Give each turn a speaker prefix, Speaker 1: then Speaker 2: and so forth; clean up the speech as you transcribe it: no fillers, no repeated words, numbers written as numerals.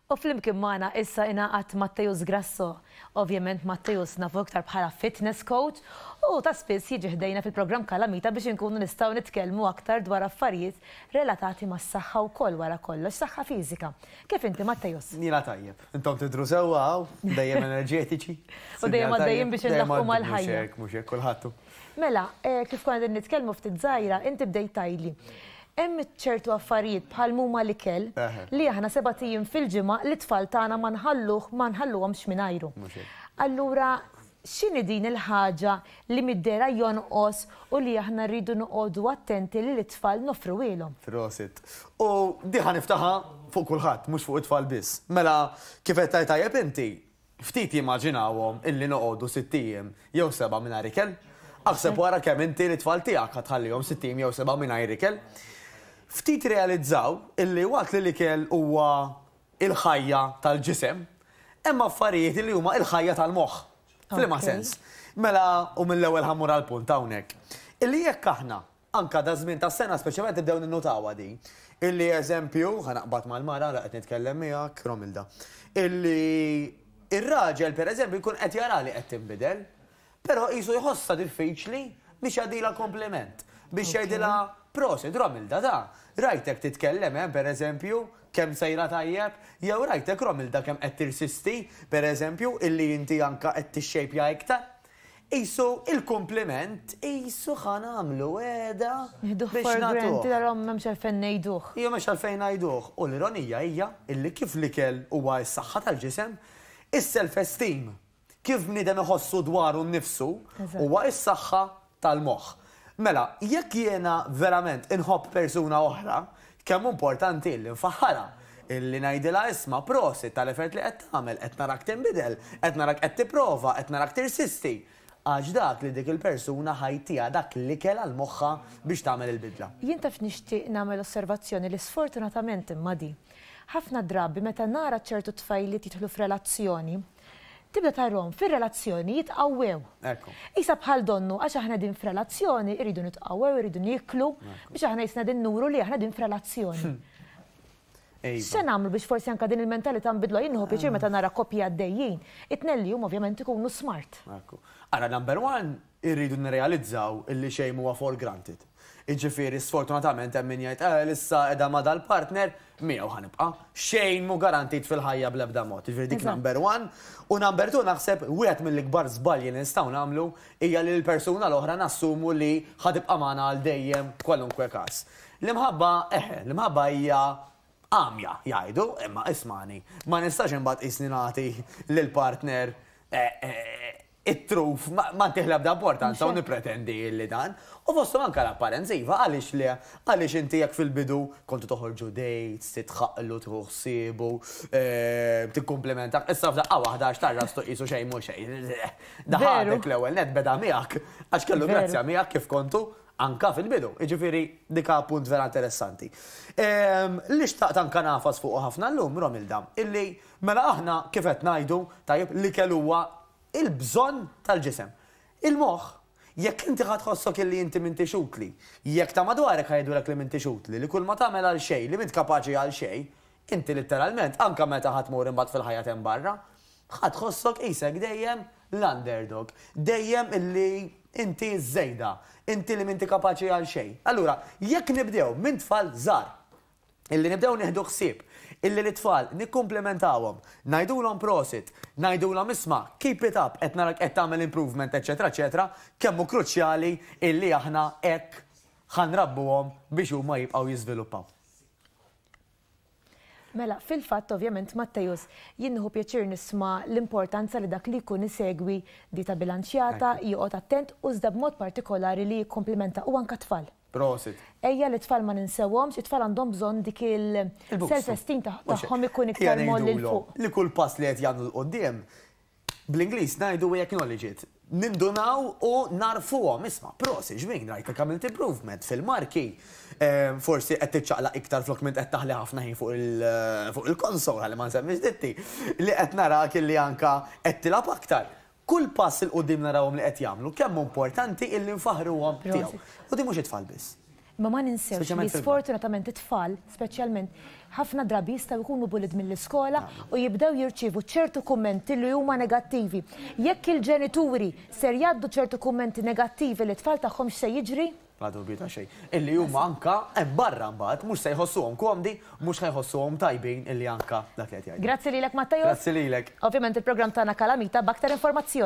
Speaker 1: U flimkien magħna issa ingħaqad Matteus Grasso. Ovvjament Matteus nafu iktar bħala fitness coach u ta' spiss jiġi ħdejna fil-programm Kalamita biex inkunu nistgħu nitkellmu aktar dwar affarijiet relatati mas-saħħa wkoll wara kollox, saħħa fiżika. Kif inti Matteus?
Speaker 2: Jiena tajjeb. Intom tidhru sewwa hawn, dejjem enerġetiċi.
Speaker 1: U dejjem għaddejjin biex inlaħħqu mal-ħajja.
Speaker 2: Mhux hekk, mhux hekk, kulħadd hu.
Speaker 1: Mela, kif konna qegħdin nitkellmu ftit żgħira, inti bdejt tgħidli hemm ċertu affarijiet bħal m'huma l-ikel li aħna sebat ijiem fil-ġimgħa lit-tfal tagħna ma nħalluh ma nħalluhomx mingħajru. Allura x'inhi din il-ħaġa li mid-dehra jonqos u li aħna rridu noqogħdu attenti li lit-tfal noffruhielhom?
Speaker 2: Prosit. U di ħa niftaħha fuq kulħadd, mhux fuq it-tfal biss. Mela, kif qed tgħid tajjeb inti, Ftit jimmaġinawhom illi noqogħdu sitt ijiem jew sebgħa mingħajr ikel. Aħseb wara kemm inti lit-tfal tiegħek ħa tħallihom sitt ijiem jew sebgħa mingħajr ikel. Ftit realizzaw illi waqt li l-ikel huwa l-ħajja tal-ġisem, hemm affarijiet illi huma l-ħajja tal-moħħ. F'liema sens? Mela, u mill-ewwel ħa mmur għall-punt hawnhekk. Illi jekk aħna Anka daż-żmien tas-sena speċjalment nibdew ninnutawha din. Illi eżempju, ħa naqbad mal-mara la qed nitkellem miegħek, Romilda, illi r-raġel pereżempju jkun qed jara li qed tinbidel, però qisu jħossha diffiċli biex jgħaddilha kompliment, biex jgħidilha prosit Romilda ta, rajtek titkellem hemm pereżempju, kemm sejra tajjeb, jew rajtek Romilda kemm qed tirsisti, pereżempju, illi inti anka qed tixxejpja iktar. Qisu il-kumpliment qisu ħa nagħmlu wegħda
Speaker 1: Nieħduh
Speaker 2: biex
Speaker 1: for
Speaker 2: nagħtuh.
Speaker 1: granted allura m'hemmx għalfejn ngħiduh.
Speaker 2: Ija m'hemmx għalfejn ngħiduh. U l-ironija hija illi kif l-ikel huwa s-saħħa tal-ġisem, is-self esteem, kif bniedem iħossu dwaru nnifsu, huwa s-saħħa tal-moħħ. Mela, jekk jiena verament inħobb persuna oħra, kemm hu importanti illi nfaħħarha, illi ngħidilha isma' prosit tal-effort li qed tagħmel, qed narak tinbidel, qed narak qed tipprova, qed narak tirsisti. Għax dak li dik il-persuna ħa jtiha dak l-ikel għal moħħha biex tagħmel il-bidla.
Speaker 1: Jien taf nixtieq nagħmel osservazzjoni li sfortunatament imma di. Ħafna drabi meta nara ċertu tfajliet jidħlu f'relazzjoni, Tibda tarhom fir-relazzjoni jitqawwew.
Speaker 2: Ekku.
Speaker 1: Qisha bħal donnu għax aħna qegħdin f'relazzjoni irridu nitqawwew, irridu nieklu biex aħna qisna qegħdin nuru li aħna qegħdin f'relazzjoni. X'se nagħmlu biex forsi anke din il-mentalità nbiddluha? Jien nieħu pjaċir meta nara koppji għaddejjin, it-tnejn li huma ovvjament ikunu smart.
Speaker 2: Ekku. Ara number one, irridu nirrealizzaw illi xejn m'huwa for granted. Jiġifieri sfortunatament hemm min jgħid eh issa qiegħda ma' dal-partner, miegħu ħa nibqa'. Xejn mhu garantit fil-ħajja bl-ebda mod. Jiġifieri dik number one. U number two naħseb wieħed mill-ikbar żbalji li nistgħu nagħmlu hija li lill-persuna l-oħra nassumu li ħa tibqa' magħna għal dejjem kwalunkwe każ. L-imħabba, eħe, l-imħabba hija għamja, jgħidu, imma ismagħni, ma nistax imbagħad qisni nagħti lill-partner it-truf, ma ntih l-ebda importanza u nippretendi li dan. U fosthom anke l-apparenza, iva, għaliex le? Għaliex inti jekk fil-bidu kontu toħorġu dates, titħaqqlu, tieħu ħsiebu, tikkumplimentah, issa f'daqqa waħda għax tgħarrastu qisu xejn mhu xejn. Daħadek l-ewwel nett beda miegħek għax kellu grazzja miegħek kif kontu anke fil-bidu. Jiġifieri dik punt vera interessanti. Li xtaqt anke nagħfas fuqu ħafna llum, Romilda, illi mela aħna kif qed ngħidu, tajjeb, l-ikel huwa il-bżonn tal-ġisem. Il-moħħ, jekk inti ħa tħossok illi inti m'intix utli, jekk ta' madwarek ħa jgħidulek li m'intix utli, li kulma tagħmel għal xejn, li m'int kapaċi għal xejn, inti litteralment, anke meta ħa tmur imbagħad fil-ħajja t'hemm barra, ħa tħossok qisek dejjem l-underdog, dejjem illi inti ż-żejda, inti li m'inti kapaċi għal xejn. Allura, jekk nibdew minn tfal żgħar, illi nibdew nieħdu ħsieb illi lit-tfal nikkumplimentawhom, ngħidulhom prosit, ngħidulhom isma' keep it up qed narak qed tagħmel improvement eċċetera eċċetera, kemm hu kruċjali illi aħna hekk ħa nrabbuhom biex huma jibqgħu jiżviluppaw.
Speaker 1: Mela, fil-fatt ovvjament Matteus, jien nieħu pjaċir nisma' l-importanza li dak li jkun isegwi dieta bilanċjata, joqgħod attent u iżda b'mod partikolari li jikkumplimenta u anke t-tfal.
Speaker 2: Prosit.
Speaker 1: Ejja li t-tfal ma ninsewhomx, it-tfal għandhom bżonn dik il-self esteem tagħhom ikun iktar mgħolli 'l fuq.
Speaker 2: Li kull pass li qed jagħmlu 'l quddiem, bl-Ingliż ngħidu we acknowledge it. Nindunaw u nagħrfuhom. Isma', prosit, x'min, rajtek għamilt improvement fil-marki. Forsi qed tiċċaqlaq iktar flok m'int qed taħli ħafna ħin fuq il-console, ħalli ma nsemmix ditti, li qed narak illi anke qed tilgħab aktar. Kull pass 'il quddiem narawhom li qed jagħmlu, kemm hu importanti illi nfaħħruhom tiegħu. U din mhux it-tfal biss.
Speaker 1: Ma ma ninsewx li sfortunatament it-tfal, speċjalment, ħafna drabi jistgħu jkunu bullied mill-iskola u jibdew jirċievu ċertu kummenti li huma negattivi. Jekk il-ġenituri ser jgħaddu ċertu kummenti negattivi lit-tfal tagħhom x'se jiġri?
Speaker 2: Bla dubju ta' xejn. Illi huma anka hemm barra mbagħad mhux se jħossuhom komdi, mhux ħa jħossuhom tajbin illi anka dak li qed jgħidu.
Speaker 1: Grazzi lilek Matteo.
Speaker 2: Grazzi lilek.
Speaker 1: Ovvjament il-programm tagħna Kalamita b'aktar informazzjoni.